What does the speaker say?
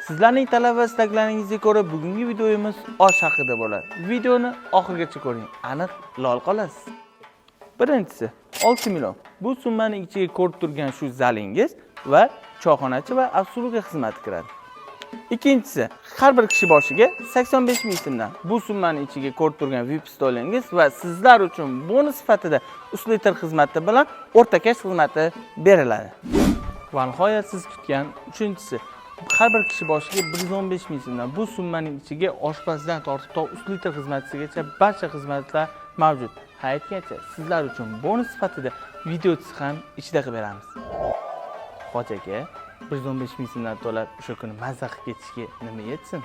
Sizlarning talab va istaklaringizga ko'ra bugungi videomiz osh haqida bo'ladi. Videoni oxirigacha ko'ring, aniq lol qolasiz. Birinchisi 6 million. Bu summaning ichiga ko'rib turgan shu zalingiz va choyxonachi va обслуга xizmati kiradi. Ikkinchisi, har bir kishi boshiga 85 ming so'mdan. Bu summani ichiga ko'rib turgan VIP stolingiz va sizlar uchun bonus sifatida uslitir xizmati bilan o'rtakash xizmati beriladi. Va nihoyat siz kutgan uchinchisi, har bir kishi boshiga 115 ming so'mdan. Bu summaning ichiga oshpazdan tortib to uslitir xizmatchisigacha barcha xizmatlar mavjud. Ha, aytgancha, sizlar uchun bonus sifatida videosi ham ichida qilib beramiz. Hoji aka, 115 ming so'mdan to'lab o'sha kuni mazza qilib ketishga nima yetsin?